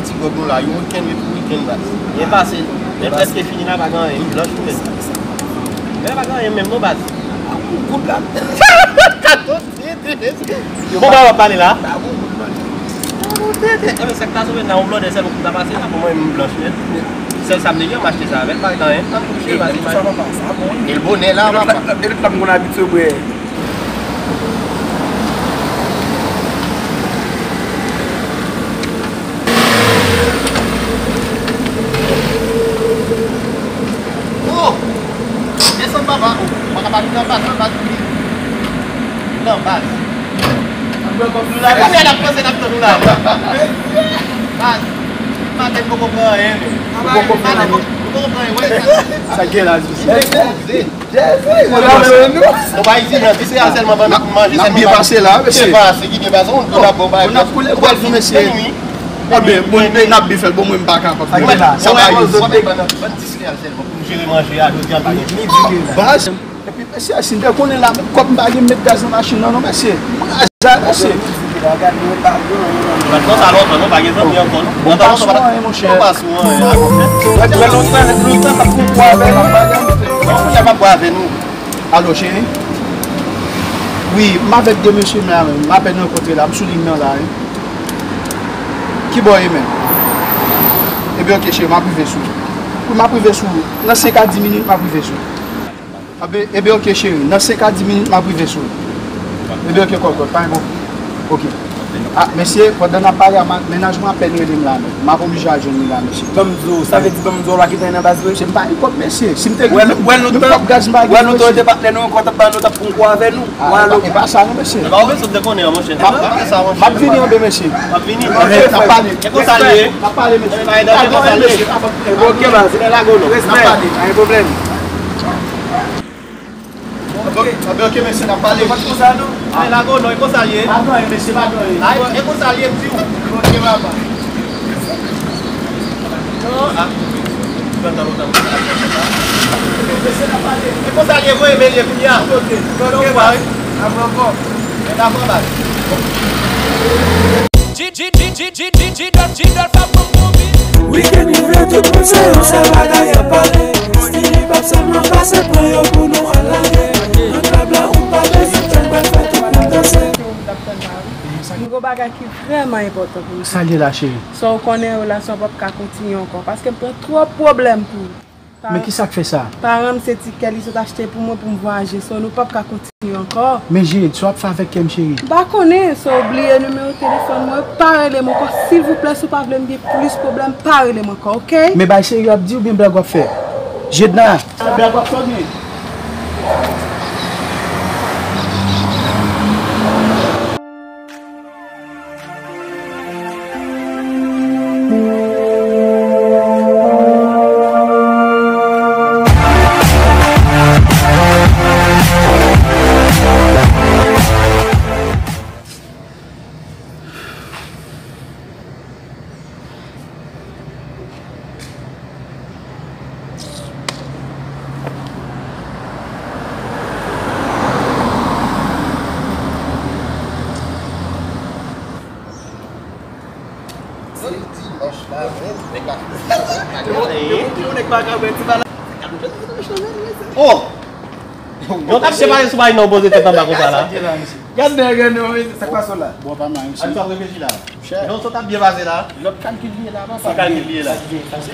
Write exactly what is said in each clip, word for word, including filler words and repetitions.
Ti gwòg nou la, yon wikenn wi pou wikenn, baz. Byen pase. Men prèske fini la, pa gen anyen, li blanch tou, men. Men pa gen anyen menm non, baz. Kout la. Bon, ba w ap pale la. Enben, sa k ta sove nan yon blòdè sèl pou ta pase la, pou mwen, m blanch nèt. Sèl sa m te gen, m achte sa avè l, pa gen anyen. Ann touche, baz. E l bonè la, papa. E lòt la, m konn abitye bwè. Oh! Desann papa, oh, pa ka pa vin nan baz, nan baz, vin. Nan baz. Se kounye a n ap panse n ap tann ou la. Baz, maten m poko pran anyen, men. Ou poko pran anyen? Ou poko pran anyen, wè. Sa gen la, Jezi. Jezi, nou pa izidan, di se a sèlman ban nou pou manje, sèlman. N ap byen pase la, mesye. Byen pase, ki byen pase, on, on ap bon bagay. On ap koule kòd nou, mesye. Ebyen, bon, n ap byen fè l, bon, mwen, m pa kapab. Sa pa izi. Ban dis real sèlman pou nou jere manje a, jodi a, m pa gen. Baz, epi, mesye, si m te konnen la, menm kòb m pa gen, m met gaz nan machin nan, non, mesye. Sa, mesye. Bat konsa lontan, non, pa gen zanmi ankò, non. Bon, pa sou anyen, monchè. Bon, pa sou anyen, a konfyans. Wè, wè, lontan, lontan, t ap pran pwa avè nou. Non, kounye a p ap bwè avè nou. Alo, cheri? Wi, m avèk de mesye la menm. M apèn rankontre la, m sou liy nan la, wi. Ki bò w ye menm? Ebyen, oke, cheri, m ap rive sou ou. Wi, m ap rive sou ou. Nan senk a dis minit, m ap rive sou ou. Anben, ebyen, oke, cheri. Nan senk a dis minit, m ap rive sou ou. Ebyen, oke, kòkòt, pa gen pwoblèm. Oke. A, mesye, pandan n ap pale a, mennaj mwen apèn rele m la menm. M ap oblije al jwenn li la, mesye. Ban m di w, sa vle di ban m di w, w pa kite anyen nan baz vre? Mesye, m pa gen kòb, mesye. Si m te gen, menm kòb gaz m pa gen, mesye. Wè, nou te patnè nou ankò, t ap ba nou, t ap pran kou avè nou. A, e pa, e pa sa, non, mesye. E pa ou menm sot te konnen an, monchè. M ap, m ap vini anben, mesye. M ap vini. Oke, n ap pale. E konsa l ye. N ap pale, mesye. Pa gen danje, konsa l ye. Ebyen, oke, baz. Lè lago non. Respè. N ap pale. Pa gen pwoblèm. Oke, oke, mesye, n ap pale. Ou pa t konsa, non? Ay, lago non, e konsa l ye. Pa gen anyen, mesye, pa gen anyen. Ay, e konsa l ye, m di w. Oke, papa. Non, a. Lontan, lontan, lontan. Mesye, n ap pale. E konsa l ye, voye men l ye kounye a. Oke, oke, baz. Apre ankò. Mèt avan, baz. Wikenn rive, tout moun se yon sèl bagay y ap pale. Stili p ap sèlman pase, pran yo pou nou al lage. Nan klèb la, ou pa bezwen fè, pral fè tout moun danse. M gen yon bagay ki vrèman enpòtan pou m di. Sa l ye la, cheri? Sa w konnen, relasyon p ap ka kontinye ankò, paske m pran twòp pwoblèm pou ou. Men kisa k fè sa? Paran m se ti kè li sot achte pou mwen pou m vwayaje, so nou p ap ka kontinye ankò. Men Jade, sa w ap fè avèk kè m, cheri? M pa konnen, so w bliye nimewo telefòn mwen, pa rele m ankò, silvouplè, si w pa vle m gen plis pwoblèm, pa rele m ankò, oke? Men bagay serye w ap di oubyen blag w ap fè? Jedna! Blag w ap fè oubyen? Dimanch la menm, nèg la fin. Yo, yo, nèg pa ka wè ti bala. Oh! Yon t ap separe sou bay nan poze tèt anba konsa la. Gad nèg an non, sa k pase w la? Bon, pa mal, mesye. An sa w reflechi la. Chè. Non, sa t ap byen pase la. Lòt kalkil li ye la, papa. Sa kalkil li ye la.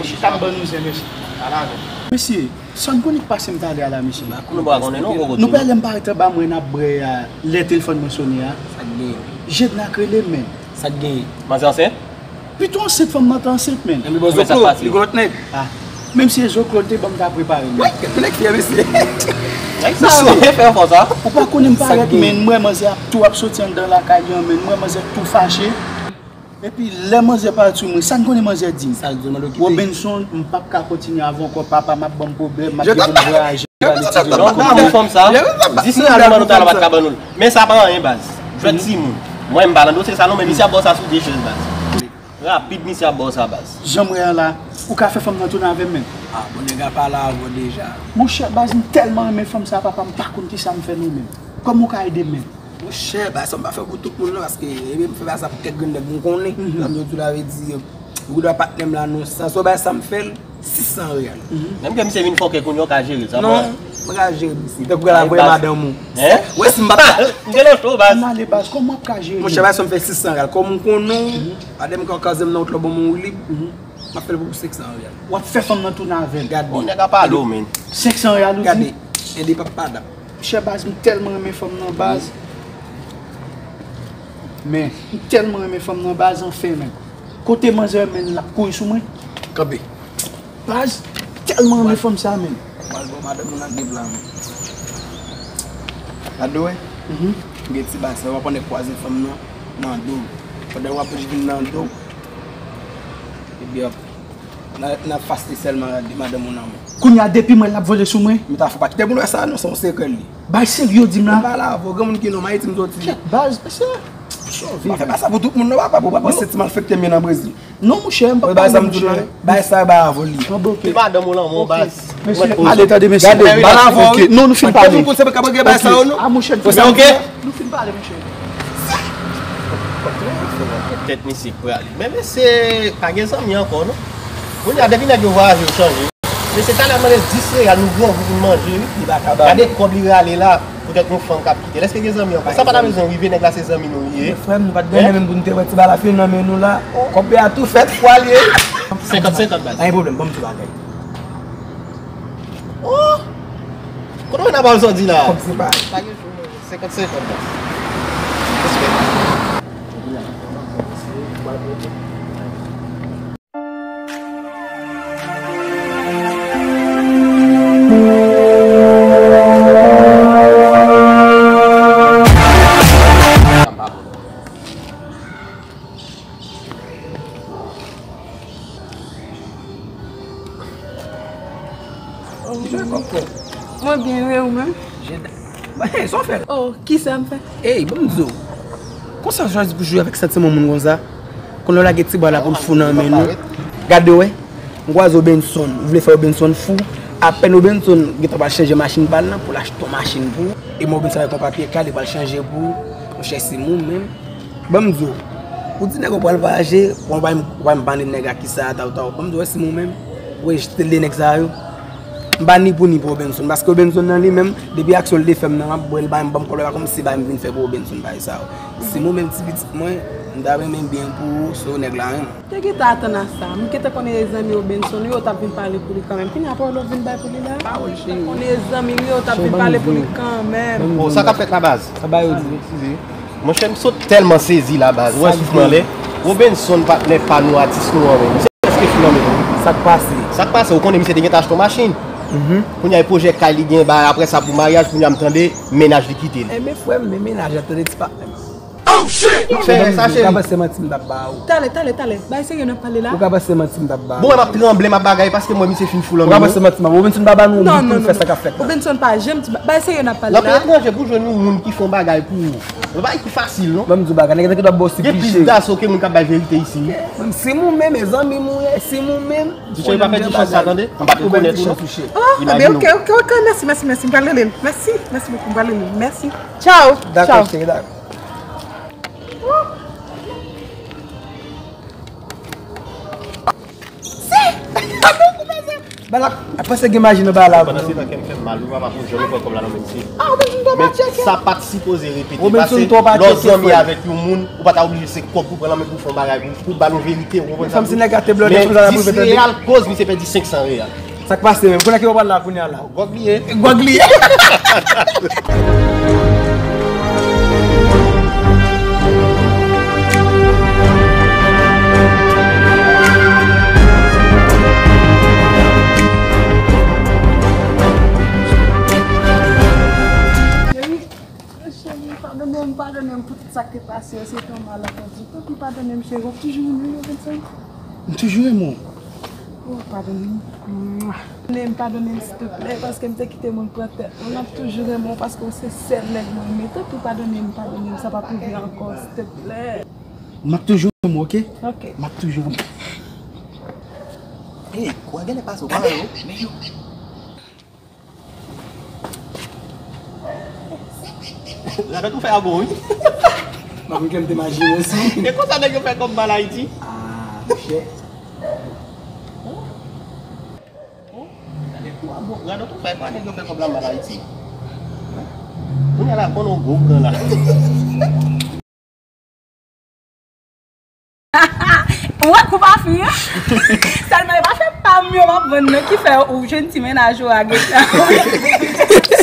Chita m ban nou zen, mesye. Ala. Mesye, sa n konnen k pase m talè a la, mesye. Nou pa konnen non, koko. Nou pè lè m parèt anba mwen n ap bwè a, lè telefòn mwen sone a. Sa k gen? Jedna k rele m, men. Sa k genyen? Manzè ansent? Pito ansent, fanm nan te ansent, men. Enben, bon, Zoklo, li gon lòt nèg. Ah. Menm si e Zoklo l te ban m, ta prepare m. Wi, kèk nèg fyè, mesye. Nèg sa yo fè fò sa. Ou pa konnen m parèt, men, m wè manzè ap tou ap soti anndan lakay li an, men, m wè manzè tou fache. Epi, lè manzè pale sou mwen, sa n konnen manzè di m? Sa l di w, mande w kite. Robinson, m p ap ka kontinye avè w ankò, papa, m ap ban m pwoblèm, m ap gen pou m vwayaje. Non, pa moun fanm sa. Dis mil a nou mande w talè, pa t ka ban nou l. Men sa pa anyen, baz. Jwèt timoun. Mwen, m pa nan dosye sa non, men misye ap ba w sa sou de chèz, baz. Rapid, misye ap ba w sa, baz. Jan m wè an la, ou ka fè fanm nan tounen avè m menm. Ah, bon, nèg la pale avè w deja. Monchè, baz, m tèlman renmen fanm sa, papa, m pa konn kisa m fè non menm. Kòman w ka ede m menm? Monchè, baz, sa m pa fè pou tout moun non, paske, ebyen, m fè baz sa pou kèk grenn nèg m konnen. Jan m di w la, vle di, Ou dwa patnè m la non sa. So bay sa m fè l, sis san reyal. Menm ke misye vin fòkè kounye a, w ka jere l, sa. Non, mwen ka jere misye. Tankou w al voye madanm ou. Hein? Wè si m pa t. M gen nan cho, baz. M ale, baz, kòman w ap ka jere? Monchè, bay sa m fè sis san reyal. Kòm ou konnen w, pandan m ka kraze m nan wout la, ban m yon woulib. M ap fè l pou senk san reyal. W ap fè fanm nan tounen avè m. Gade. Yon nèg ap pale w, men. Senk san reyal, ou di? Gade. Ede p ap padap. Monchè, baz, m tèlman renmen fanm nan, baz. Men, m tèlman renmen fanm nan, baz, anfen, men. Kote manzè, men, l ap kouri sou mwen. Kanpe. Baz, m tèlman renmen fanm sa, men. Pral bon, madanm ou nan de blan. Gade, wè. Mhm. M gen ti bagay sa, w ap annik kwaze fanm nan, nan do. Pandan w ap vin nan do, epi ap, nan, nan fas li sèlman, gade, madanm ou nan men. Kounye a, depi mwen, l ap vole sou mwen. Men ta fò pa kite moun wè sa, non, se yon sekrè li. Bay serye w di m la. Mwen pale avè w, granmoun ki non, Ayiti m soti. Kèt, baz, mesye. Sa w vin. Pa fè pa sa pou tout moun, non, papa, pou pa panse ti malfektè m ye nan Brezil. Non, monchè, m p ap pale, monchè. Bay sa, bay avè li. An, bon, ok. Se madanm ou lanmò, baz. Mesye, ale, tande, mesye. Gade, bay avè, ok. Non, nou fin pale. Tout moun konn se mwen k ap regle bay sa yo, non. Ah, monchè, nou fin pale. Ok. Nou fin pale, monchè. Tèt misye prale. Men mesye, pa gen zanmi ankò, non. Kounye a, depi nèg yo vwayaje, yo chanje. Mesye, talè mande dis reyal, nou grangou pou n manje, wi. Li pa ka ba nou. Gade kòb li rale la. Poutèt yon fanm k ap kite l. Èske gen zanmi ankò? Sa pa ta bezwen rive, nèg la se zanmi nou li ye. Frè m, nou pa t gen menm pou n te wè ti balafye nan men nou la. Kòb a tou fèt fwa l ye. Senkant senkant, baz. Pa gen pwoblèm, ban m ti bagay. Oh! Kote w wè nan pawòl sa w di la? Kòb se pa. Pa gen jou, non. Senkant senkant, baz. Respè. Mwen byen, wi, ou menm? Hey, sa w fè la? Oh, kisa m fè? Ey, ban m di w. Konsa w chwazi pou jwe avèk santiman moun konsa? Kounye w lage ti bal la pou l fou nan men nou. Gade, wè. M kwaze Obenson. Ou vle fè Obenson fou? Apèn Obenson gentan pral chanje machin pa l nan pou l achte yon machin pou ou. E mwen Obenson avèk yon papye kal, li pral chanje pou ou. Monchè, si mou menm. Ban m di w. Ou di nèg ou pral vwayaje, ou pa menm bandi nèg a kisa, taw, taw. Ban m di w, wè si mou menm. Ou rejte de nèg sa yo. M pa ni pou ni pou Obenson, paske Obenson nan li menm, depi aksyon l te fè m nan, m ap bwè l, bay m, ban m kòb la, pa kòmsi bay m vin fè pou Obenson bagay sa yo. Si mwen menm ti pitit mwen, m ta renmen byen pou ou, so nèg la renmen. Te gentan atann a sa, m gentan konnen e zanmi Obenson yo, yo t ap vin pale pou li kanmenm. Kounye a pawòl yo vin bay pou li la? Pawòl cheri. Konnen e zanmi yo, yo t ap vin pale pou li kanmenm. Bon, sa k ap fèt la, baz? Sa bay yo di. Monchè, m sot tèlman sezi la, baz. Ou wè souf mwen anlè. Obenson, patnè pa nou, atis nou an menm. Misye prèske fin nan men nou. Sa k pase? Sa k pase? Ou konnen misye te gentan achte yon machin. Mhm. Kounye a, e pwojè kay li gen, bay, apre sa pou maryaj, kounye a m tande mennaj li kite l. Enben, frè m, men mennaj la, tande ti patnè m. Ou ka panse manti m t ap ba ou. Talè, talè, talè. Bay serye n ap pale la. Ou ka panse manti m t ap ba ou. Bon, m ap tranble, m ap bagay, paske m wè misye fin fou nan men nou. Ou ka panse manti m ap ba ou. Obenson pa ba nou yon bit pou n fè sa k ap fèt la. Obenson pa janm ti ba-, bay serye n ap pale la. Nan peyi etranje, pou jwenn yon moun ki fè yon bagay pou ou. Yon bagay ki fasil, non? Ban m di w bagay, nèg yo te dwe ba w sipli, cheri. Gen plis daso ke moun k ap bay verite isi, wi. Menm si mou menm, e zanmi m ou ye, si mou menm. Cheri, pa pèdi chans sa, tande. M pa t rekonèt ou, non. Oh, enben, ok, ok, ok, mèsi, mèsi, mèsi. M pral rele l. Mèsi, mèsi bokou, m pral rele l. Mèsi. Tchao. Dakò, cheri, dakò. Bagay la, ap panse gen maji nan bagay la. Pandan se tan kè m fè m mal, wi, papa, pou jan nou pran kòb la nan men misye. Ah, Obenson, tò pa tcheke. Men sa pa t sipoze repete, paske lè w zanmi avèk yon moun, ou pa ta oblije se kòb pou pran nan men pou fè yon bagay, pou, pou ba l yon verite, ou konprann sa m di? Men dis reyal, koz misye pèdi senk san reyal. Sa k pase menm? Konnen ki w pral la kounye a la? Gwòg li ye. Gwòg li ye. Cheri, cheri, padone m, padone m pou tout sa k te pase yo, se te yon malantèdi. Tanpri, padone m, cheri, w ap toujou renmen m, Obenson? M toujou renmen w. Oh, padone m. Padone m, padone m, silteplè, paske m te kite moun pran tèt mwen. M ap toujou renmen w paske w se sèl nèg mwen renmen. Tanpri, padone m, padone m, sa p ap rive ankò, silteplè. M ap toujou renmen w, oke? Oke. M ap toujou renmen w. Hey, kwa genlè pase w pa wè yo? Men yo. Radòt ou fè a bon, wi. M ap vin kè m te imajine osi. E konsa nèg yo fè kòb mal Ayiti. Ah, monchè. Radòt ou fè kwa nèg yo fè kòb la mal Ayiti. Kounye a la konn yon gwo gran la. Ou wè kou pa fri an? Sèlman e pa fè pa m yo m ap vann non ki fè ou jwenn ti mennaj ou a gentan.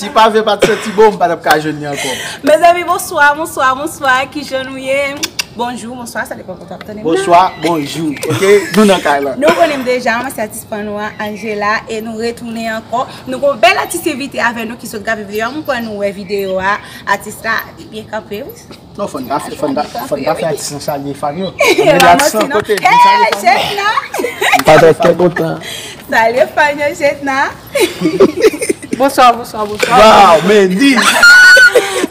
Si pa vle pa t santi bon, m pa t ap ka jwenn li ankò. Mezanmi, bonswa, bonswa, bonswa, kijan nou ye? Bonjou, bonswa, sa depan kote w ap tande m nan. Bonswa, bonjou. Ok, nou nan kay la. Nou konnen m deja, mwen se atis pa nou an, Angela, e nou retounen ankò. Nou gon bèl atis envite avè nou ki sot gade videyo a, mwen kwè nou wè videyo a, atis la, li byen kanpe, wi. Non, fò n ta fè, fò n ta, fò n ta fè atis lan salye fan yo. Mwen la san kote, vin salye fan yo. Jetna! M pa t ap fè kontan. Salye fan yo, Jetna! Bonswa, bonswa, bonswa. Wow, Mendy!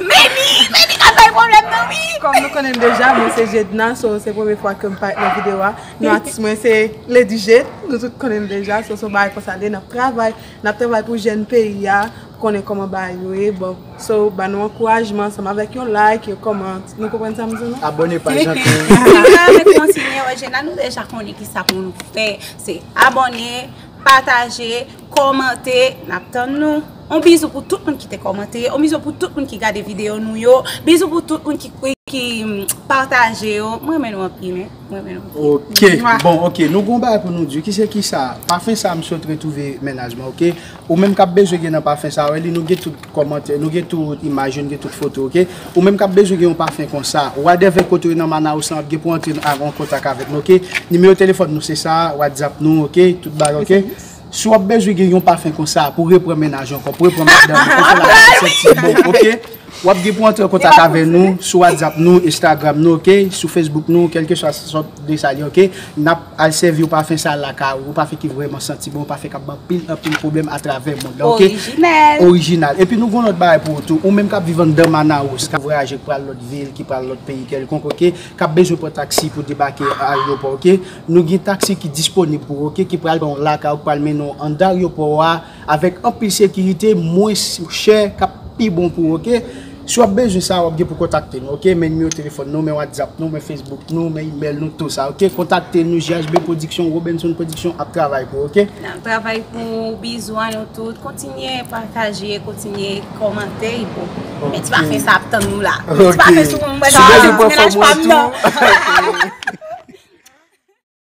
Mendy, Mendy ka bay pwoblèm nan wi! Kòm nou konnen m deja, mwen se Jedna, so se premye fwa ke m parèt nan videyo a. Non, atis mwen se Lady Jed, nou tout konnen m deja, so se yon bagay konsa l ye, n ap travay, n ap travay pou jèn peyi a, pou konnen kòman bagay yo ye, bon. So, ban nou ankourajman ansanm avèk yon like, yon comment, nou konprann sa m di nou? Abòne paj lan tou. Si nou ta renmen kontinye wè Jedna, nou deja konnen kisa pou nou fè, se abòne, pataje, kòmante, n ap tann nou. On bizou pou tout moun ki te kòmante, on bizou pou tout moun ki gade videyo nou yo, bizou pou tout moun ki, ki, ki mm, pataje yo. Mwen renmen nou anpil, men. Mwen renmen nou anpil. Ok, bon, ok, nou gon bagay pou nou di. Ki se ki sa? Pafen sa, m sot retwouve mennaj mwen, ok? Ou menm k ap bezwen gen nan pafen sa, wè li, nou gen tout kòmantè, nou gen tout imaj yo, nou gen tout foto, ok? Ou menm k ap bezwen gen yon pafen konsa, whatever kote w ye nan Manaus lan, w ap gen pou antre an kontak avèk nou, ok? Nimewo telefòn nou se sa, WhatsApp nou, ok? Tout bagay, ok? Si w ap bezwen gen yon pafen konsa pou repran mennaj ankò, pou repran madanm, pou fè lavi santi bon, ok? W ap gen pou antre an kontak avè nou sou WhatsApp nou, Instagram nou, ok? Sou Facebook nou, kèlkeswa sòt de sa l ye, ok? N ap al sèvi yon pafen sa lakay ou, yon pafen ki vrèman santi bon, yon pafen k ap ban anpil, anpil pwoblèm atravè mond lan, ok? Orijinal. Orijinal. Epi nou gon lòt bagay pou ou tou. Ou menm k ap viv anndan Manaus, k ap vwayaje, k pral lòt vil, ki pral lòt peyi kèlkonk, ok? K ap bezwen pran taksi pou debake ayewopò, ok? Nou gen taksi ki disponib pou ou, ok? Ki pral ba w lakay ou, k pral mennen w anndan ayewopò a, avèk anpil sekirite, mwens chè, k ap pi bon pou ou, ok? Si w ap bezwen sa, w ap gen pou kontakte nou, ok? Men nimewo telefòn nou, men WhatsApp nou, men Facebook nou, men email nou, tou sa, ok? Kontakte nou, J H B Production, Robenson Production ap travay pou ou, ok? N ap travay pou ou, bizou a nou tout. Kontinye pataje, kontinye kòmante, bon. Men ti pafen sa ap tann nou la. Men ti pafen sou mwen, mwen ti pafen sou mennaj pa m nan.